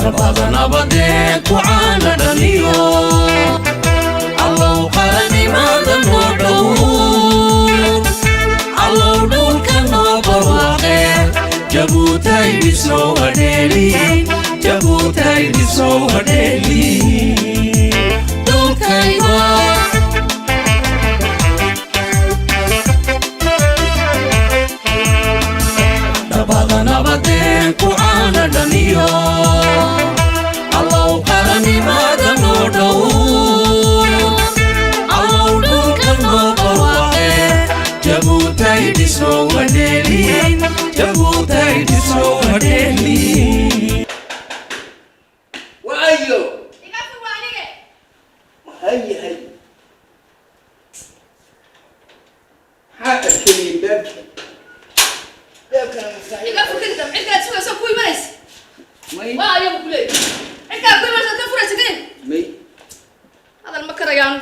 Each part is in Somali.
Dhabada nabadee ku caana dhaliyo, Allow qaranimada noo dhow, Allow dhulka noo barwaaqe. Jabuutay dhisoo hadheeli, Jabuutay dhisoo hadheeli, dhulkaygo. Dhabada nabadee ku caana dhaliyo, Allow qaranimada noo dhow, Allow dhulka noo barwaaqe. Jabuutay dhisoo hadheeli, Jabuutay dhisoo hadheeli. Waayo. Iga fur, waa anige. Maxaa yahay? Maxaa adkeeyey baabka? Baabkana mustaaxiil. Iga fur kadib, cid kale sugayso ku imanaysa. May. Waa ayagu ku leeyahay, cid kale ku imanaysa ka furaysa kadib. May. Hadal ma karayaan.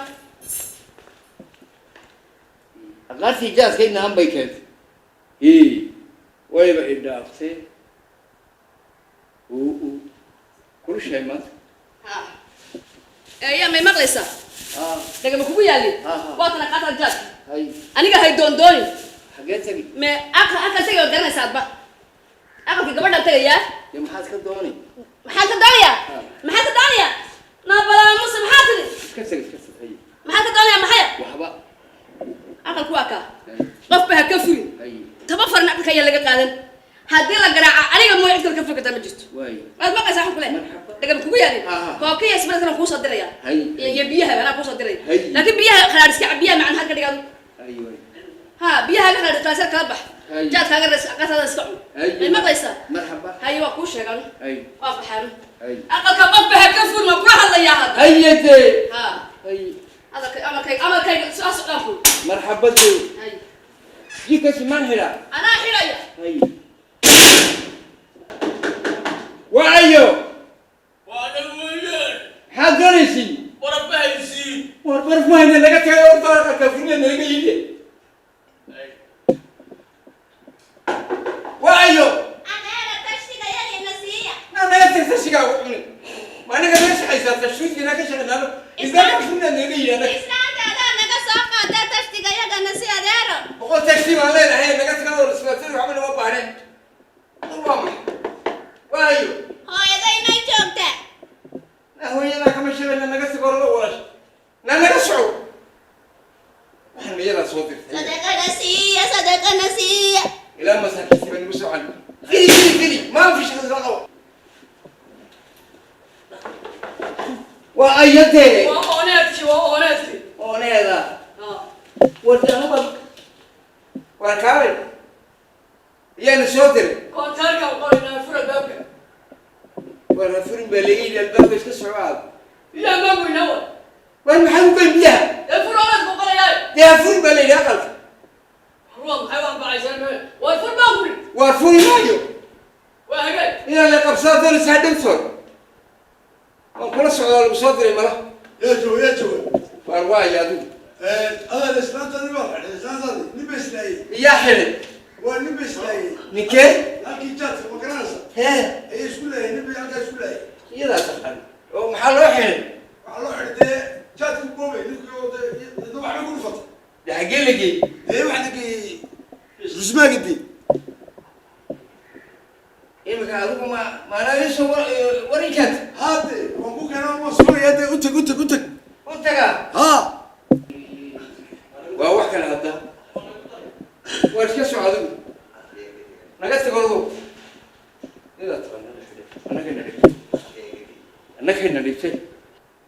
Aqaartii jaaska inahan bay keentay. Ii wayba idhaaftay. Uu kulushahay maanta. Eeyaa, may maqlaysaa? Ah. Dhagama kugu yaalin. Ha, ha. Waatana qaataa jaadka. Hay. Aniga hay doondooni. Xagee tagi? Me aqal, aqal tagay waad garanaysaa adba, aqalkii gabadhaan tagayaa. Dee maxaad ka doonay? Maxaan ka doonayaa? Ha. Maxaan ka doonayaa? Naabalaa Muse, maxaa tiri? Iska tag, iska tag, hay. Maxaan ka doonayaa maxaya? Waxba. Aqalku waa kaa. Hay. Qofba ha ka furin. Hay. Toban farna aqalka ayaa laga qaadan. Haddii la garaaca aniga mooy, cid kale ka furi kartaa ma jirto. Waayo. Waad maqlaysaa waxaan ku leeyahay? Marxaba. Dhagama kugu yaalin. Ha, ha. Kookiya isbeddelkana kuu soo diraya. Hay. Iyo biyaha anaa kuu soo diray. Hay. Laakiin biyaha khalaar iska cab, biyaha macaan halka dhigaado. Hay, waay. Ha, biyaha khalaar iska kala bax. Hay. Jaadkaaga qatada iska cun. Hay. May maqlaysaa? Marxaba. Haye, waa kuu sheegan. Hay. Waa baxaan. Hay. Aqalka qofba ha ka furin, waan kula hadlayaa hadda. Hayade. Ha. Hay. Hadalka amarkayga, amarkayga soo socdaan ku. Marxabadee. Hay. Jikasi maan xidhaa? Anaa xidhaya. Hay, waayo. Waana weeyaan. Maxaad doonaysiin? Warabba haysiin. War baraf mahayna, laga tagay horta, aqalka furina nalaga yidhi. Waayo. Adeera, tashiga yadiina siiya. Naa naga tag, tashigaa ugu cuni. Ma anaga naga shaqaysaa tashwiidkina ka shaqaynaano? Ilbaabka furina nalaga yidhi anaga. Islaanta adaa naga soo qaadaa, tashtiga yagana si, adeero. 100 taxi baan leenahay, naga tagan oo isbaatay, waxba nama baahneen. War waa maxay? Waayo. Hooyaday may joogtaa? Naa hooyadaa kama shabayna, naga tag orada walash. Naa naga soco. Waxaan miyadaa soo dirtay? Sadaqana siiya, sadaqana siiya. Ilaa masaakiinta baa nagu soo cali. Geli, geli, geli. Maa fi shaqada qabo. Waa ayadee. Waa ooneedki, waa ooneedki. Ooneeda. Ha. Wardanuba waa kaalay, iyaana soo diray. Koontaarkaan qoraynaa, fura baabka. War ha furin baa laga yidhi albaabka, iska soco aad. Biyaha maa goynaa wa? War maxaa u goyn biyaha? Dee fur, ooneedku qorayaa. Dee ha furin baa la yidhi aqalka. Waa maxay waan bacaysaan mee? War fur baan kuri. Waar furi maayo. Waa hagaag. Inaan la qabsada doonaysa, ha dhowtoon waan kula socdaa, lagu soo diray mala. Yaa jooga, yaa jooga? Waar waayo adigu. Adeer, islaantaadii baa xidhay, islaantaadii nin ba islaayey. Iyaa xidhay? Waa nin ba islaayey. Ninkee? Halkii jaadka ma garanaysa? Hee. Ayay isku leeyahay, nin bay halkaa isku leeyahay. Iyadaa taqaan oo maxaa loo xidhay? Waxaa loo xidhay dee jaadka u boobay ninkii oo dee dadna waxbay ku dhufatay. Dee xaggee la geeyey? Dee waxaa la geeyey rusmaagadi. Imika adigu ma maanaa iisoo warinkaad? Haade waan ku keenaa, waan sugayaa dee, u tag, u tag, u tag. U tagaa. Ha. Waa wax kale hadda. Waar iska soco adigu, naga tag ordo. Iyadaa taqaana annagayna dhibtay, annagayna dhibtay.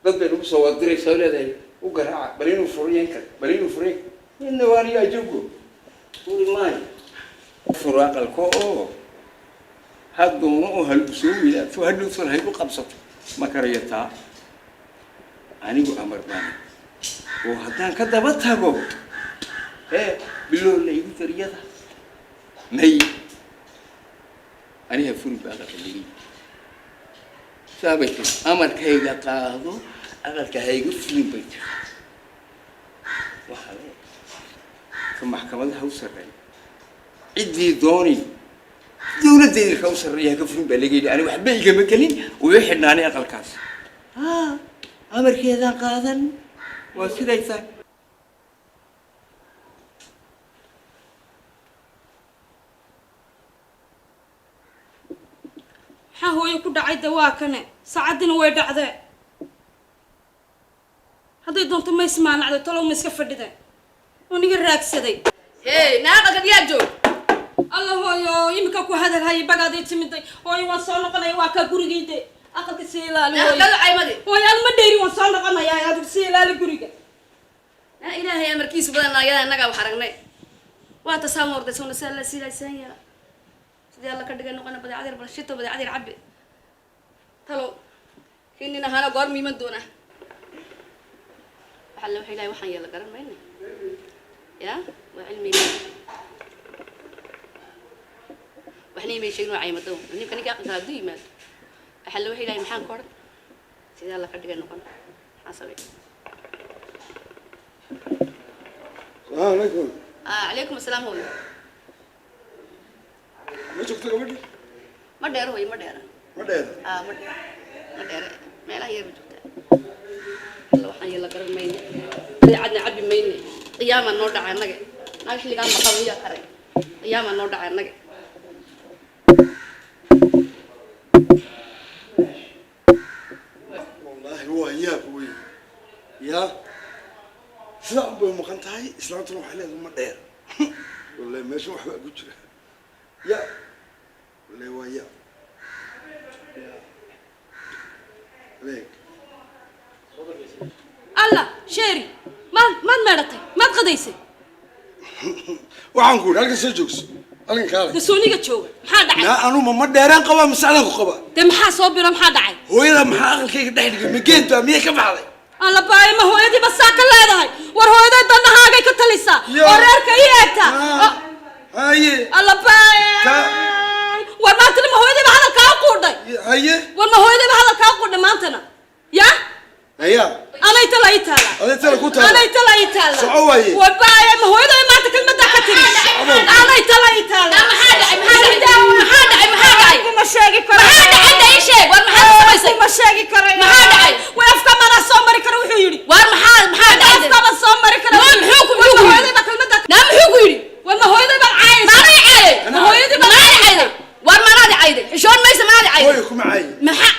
Dad bay nagu soo wadiraysaa oo leedahay u garaaca, bal inuu furiyan kar, bal inuu furiyan midna waaniyo ajogo furi maayo. Furo aqalka oo haddoono oo halgu soo weydaafo, hadhowtan haygu qabsato ma karayataa. Anigu amar baan oo haddaan ka daba tago ee bilow la igu dariyada may aniga furi ba aqalka ligay. Saa bay tiri, amarkayga qaado, aqalka hayga furin bay tiri. Waxaa le ka maxkamadaha u sarreeya ciddii dooni. Dowladda idinka u sarreeya ka furin baa laga yidhi. Ani waxba igama gelin, wuu xidhnaanay aqalkaas. Haa, amarkeedaan qaadan, waa siday tahay. Maxaa hooyo ku dhacay? De waa kane, saacaddiina way dhacdee. Hadday doonto ma ismaanacday, talow ma iska fadhide oo niga raagsaday. Hey, naaqalka yaa joog. Alla hooyo, iminka ku hadal hayay bagaadii timiday. Hooyo, waan soo noqonaya, waa kaa gurigayde, aqalka sii ilaali hooyo. Naaqalka caymadi. Hooyo, aad ma dheeri, waan soo noqonayaa, adigu sii ilaali guriga. Naa Ilaahay amarkiisu badan, ayada annagaa wax aragnay. Waa tasaa moorday soo nasaa la siilaysan yaa. Sidii Alla ka dhigay noqona, badeecad yar bal shito, badeecad yar cabbi. Talo kii nin ahaana goor miiman doona. Waxa la waxa Ilaahay waxaan yeela garan mayne. Ya waa cilmi Ilaahay. Waxna imay sheegin, waa caymado ninka aqalka hadduu yimaado. Waxa la waxa Ilaahay maxaan ka odhan? Sidii Alla ka dhigay noqon, maxaa sabay? Salaamu calaykum. Ah, calaykum asalaam hooyo. Ma joogto gabadhi? Ma dheero hooyo, ma dheera. Ma dheer? Ah, ma dheera, ma dheere, meelaha yar ba joogtaa. Alla waxaan yeela garan mayne, badeecadna cabbi mayne. Qiyaamaa noo dhacay annaga, naag xilligaan maqabo yaa qaray. Qiyaamaa noo dhacay annaga. Wallaahi waa yaab wey. Ya sidaa un bay maqan tahay, islaantuna waxay leedahay ma dheer. Wallahi meesha waxbaa ku jira. Ya wallahi waa yaab. Ya adeeg. Alla sheeri, maad meedhatay? Maad qadaysay? Waxaan ku yidhi halkan soo joogso, halkan kaale. De sooniga jooga, maxaa dhacay? Naa anuma ma dheeraan qabaa mise adaan ku qabaa? Dee maxaa soo biro? Maxaa dhacay? Hooyada maxaa aqalkayga dhex dhigay? Ma geed baa miyay ka baxday? Alla baaya, ma hooyadii basaa ka leedahay? War hooyaday danahaagay ka talisaa oo reerka ii eegtaa. Haye. Alla baaya, war maantana ma hooyadii ba hadalkaa u quudhay? Haye. War ma hooyadii ba hadalkaa u quudhay maantana ya? Haya. Anay tala ii taala. Aday tala ku taala. Anay tala ii taala. Soco waaye. War baaya, ma hooyaday maanta kelmaddaa ka tiri? Anay tala ii taala. Maxaa dhacay? Maxaa dhacay? Maxaa dhacay? Maxaa dhacay? Kuma sheegi karo. Maxaa dhacay? Da ii sheeg. War maxaad samaysay? Kuma sheegi karayo. Maxaa dhacay? Way afka mana soo mari karo wuxuu yidhi. War maxaa dhacay? Afka ma soo mari karo. Naa muxuu ku War ma yidhi? hooyaday baa kelmaddaa? Naa muxuu ku yidhi? War ma hooyaday baa caayaysa? Maanay caayay? Ma hooyadii baa Maanay cayday? War maanaadi cayday? Xishoon maysa, maanaadi cayday? Hooyo kuma caayi. Maxaa?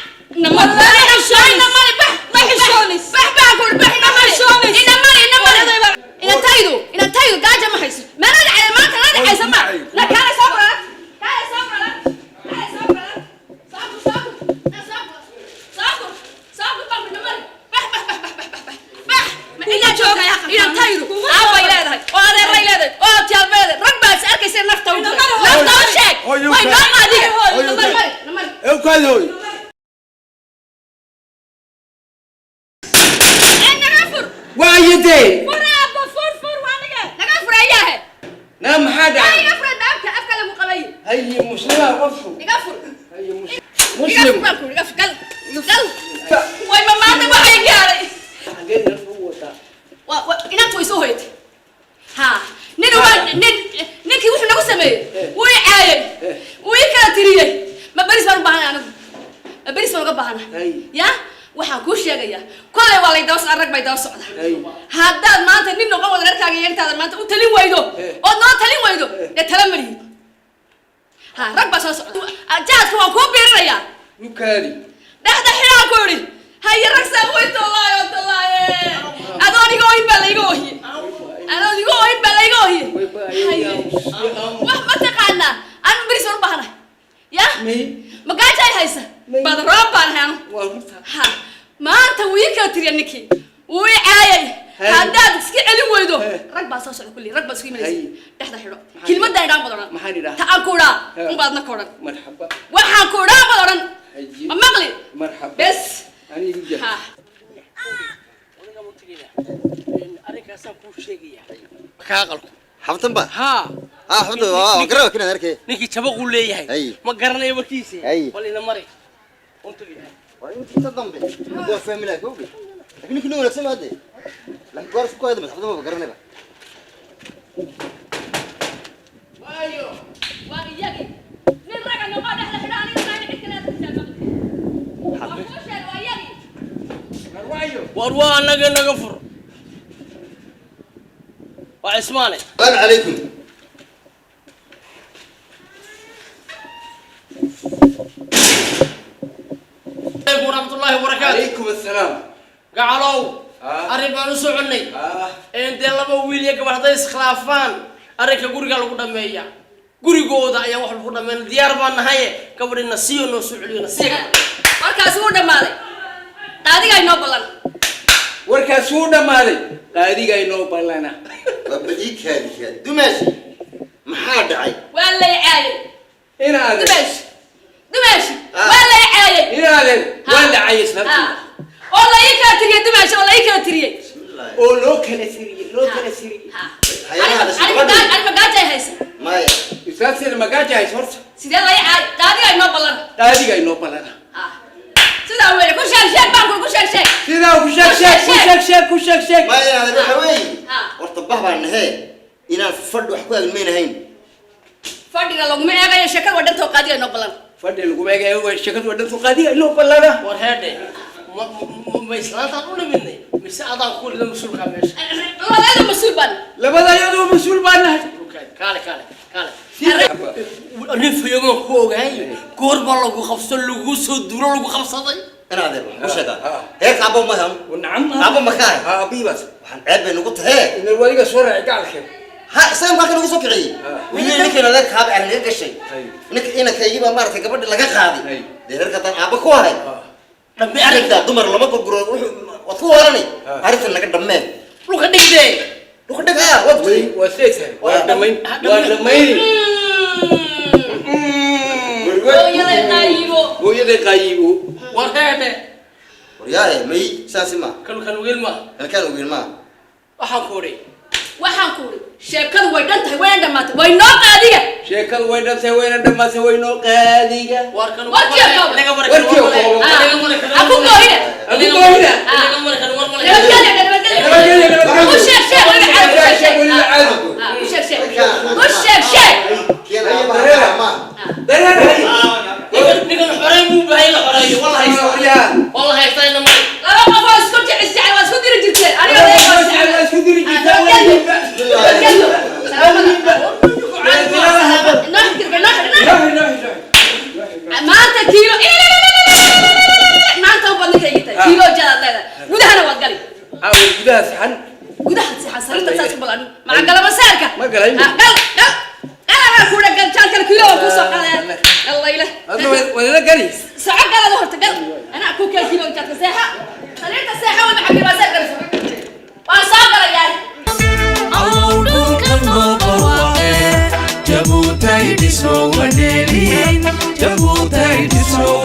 Wallahi xishoonaysa. Ina mali, bax. Ma xishoonaysa. Bax baan ku bax, ina mali. Xishoonaysa. Ina mali, ina mali. Hooyaday baa- Inantaydu, inantaydu gaaja ma hayso. Maanaadi cayday maanta, naadi caysa ma. Na kaale soo qoran. Kaale soo qoran. Kaale soo qoran. Soo kur, soo kur. Na soo kur. Soo kur. Soo kur baan ku ina mali. Bax, bax, bax, bax, bax, bax. Bax. Ma Kuma ina joogaya aqalka. Inantaydu Kuma aabay joogaya. leedahay oo adeeray leedahay oo abtiyaal bay leedahay. Rag baa is arkaysa nafta u Ina diray. mali, hooyo. Nafta u sheeg. Hooyo, Way noo qaadiga. Hooyo, Ina mali, ina mali. Ee kaadi hooyo. Ee, naga fur. Waayo dee. Fur aabba, fur, fur, waa aniga. Naga fur ayaahe. Naa maxaa dhacay? Iga fur albaabka, afka lagu qabay. Haye, muslimaa qofku. Iga fur. Haye, Iga fur muslim. baan ku iga fur. Gal gal. Way ma maanta waxay gaaray. Xageed nafta u wadaa? Waa inantu way soo hoyatay. Ha nin waa nin, ninkii wuxuu nagu sameeyey wuu i caayay, wuu i kala tiriyey. Ma beris baan u baahanay anigu? Ma beris baan uga baahanay? Hay. Ya waxaan kuu sheegayaa, kolay waa lay daba socda, rag bay daba socda. Hay. Haddaad maanta nin noqon wada reerkaaga iyo intaada maanta u talin weydo ood noo talin weydo, dee tala malihid. Ha rag baa soo socda, jaadka waan kuu biirinayaa. Nukaadi. Dhexda xidhaan ku idhi. Haye, rag saa way tolaayo tolaaye. Adoon iga oohin baa layga oohiye, adoon iga oohin baa layga oohiye. Haye, wax ma taqaanaa? Anu beris baan u baahanahay ya. May. Ma gaaja ay haysa? May. Badroob baan ahay anu. Waa runta. Ha maanta wuu ii kala tiriya ninkii, wuu i caayay. Haye. Haddaad iska celin weydo, Haye. rag baa soo socda, kulli rag baa isku imanaysa. Haye. Dhexda xidho. Maxaan Kilmadaan idhaan baad odhan. Maxaan idhaa? Ta aan ku idhaa Haye. unbaadna ka odhan. Marxaba. Waxaan ku idhaan baad odhan. Haye. Ma maqli? Marxaba. Bes. Aniga igu ha. Arrinkaasaan kuu sheegaya ka aqalku. Xaftan ba? Haa. Ah, xaftan waa garaa kina arkay. Ninkii jabaquu leeyahay. Ay. Ma garanayo warkiisa. Ay. Bal ina mari untugi. Waa inta dambe waa fahmi laha kowgi, laakiin ninkii wanaagsan ma hadde, laakiin goor isku hayda xaftan ma garanayba. Waayo waa iyagii nin. War waa annaga, naga fur, waa Cismaane. Salaamu calaykum. Calaykum waraxmatullaahi wabarakaatu. Calaykum assalaam. Gacalow. Ah. Arrin baan u soconnay. Ah. Een dee laba wiil iyo gabadh hadday iskhilaafaan, arrinka guriga lagu dhameeya, gurigooda ayaa wax lagu dhameyn. Diyaar baan nahaye, gabadhina siiyo, noo soo celiyo, na siiya. Warkaasi wuu dhammaaday, qaadigaa inoo ballan. Warkaas wuu dhammaaday, qaadigaa inoo ballana. Waa bal ii kaadi kaadi, dumaashi, maxaa dhacay? Waa lay caayay. Inaadeer. Dumaashi, dumaashi. Ah. Waa lay caayay. Inaadeer, waa la cayay islaamtii. Oo la ii kala tiriyey, dumaashi, oo la ii kala tiriyey. Oo loo kala siriyey, loo kala siriyey. Hayaha dhashay gabadhii. Anima gaajay haysa. Maya. Islaamteeda magaaja hays horta. Sidee lay caayay? Qaadigaa inoo ballana. Qaadigaa inoo ballana. Sidaa weeye, ku sheeg sheeg baan ku sheeg sheeg. Sidaa ku sheeg sheeg, ku sheeg sheeg, ku sheeg sheeg. Maya inaad waxa weeye. Ah. Horta bah baan nahee, inaan fadhi wax ku agmaynahayn. Fadhiga laguma eegayo, sheekada waa dhantoo, qaadigaa inoo ballana. Fadhi laguma eegayo, waa sheekadu waa dhantu, qaadigaa inoo ballana. War heedhe, ma islaantaan u nimidnay mise adaan ku rida mas-uulkaa meesha? Labada mas-uul baan. Labada iyadoo mas-uul baan nahay. Kaale, kaale, kaale, nin fayogoon ku ogahay, goor baa lagu qabso, lagu soo duulo, lagu qabsaday. Inaadeer, waxaan ku sheegaa heerka abbo ma hano. Nacam. Abbo ma ka ahay? Ha, abiibaas. Waxaan ceeb bay nagu tahee. Ina wadiga soo raacay gacalkeen. Ha, isaga maxaa ka nagu soo kiciyey? Ah. Wiil ninkan adeer kaaba arrin laga gashay. Hay. Ninka inankaygii baa maaragtay gabadhi laga qaaday. Hay. Dee reerka haddaan aabba ku ahay, Dhambe. arrinta dumar lama gurguro, wuxuu waad ku waaranay. Ah. Arrintan naga dhammee. Dhulka dhigdee. Dhulka dhig, ah, waad Way waa siday tahay, waa dhamayn, waa dhamayni. Hooyaday qaayibo. Hooyaday qaayibo. War heedhe. Waryaahe, may saasi ma. Kan wiil ma. Halkaan ogeyn maa. Waxaan ku odhay. Waxaan ku uri, sheekadu way dhan tahay, wayna dhammaatay, way noo qaadiga. Sheekadu way dhantay, wayna dhammaatay, way noo qaadiga. War kan. Warkii oo kooban. Naga mara. Warkii oo kooban. Ha ku gooyina. Ha ku gooyina. Naga mara kan, war male. Nabadgelyo, nabadgelyo. Nabadgelyo, nabadgelyo. Ku sheeg sheeg weliba caadi, ku sheeg sheeg. Weliba caadi. Ah, ku sheeg sheeg, ku sheeg sheeg. Keen aabbaha maa. Dareer hay. Ninkan xoreyn buu baahay, la xoreeyo wala haysta. Waryaa. Wala haysta ina mari. Laba qof oo isku jecel jecel waa isku diri jirteen, aniga Laba qof oo jecel waa isku diri jirteen, weligiinba. Nabadgelyo. Noo xigir, noo xigir. Ilaahi, ilaahi, ilaahi. Maanta kiilo, maanta u badninka igita kiilo jadaad leedahay, gudahana waad gali. Caawa gudaha saxan. Gudaha sixan, sariirta saas u balan maca galaba saarka. Ma galay. Ah, gal gal gal, anaa kuudha gal, jaadkana kiilo waan kuusoo qaadaya, alla ila. Hadda waa ila gali. Soco, galada horta gal, anaa kuu keen kiilo jaadka, seexa sariirta, seexa wada xagee baa saar galayso, waan soo galayaa. Dhulka noo barwaaqe, Jabuutay dhisoo wadheeliin, Jabuutay dhisoo.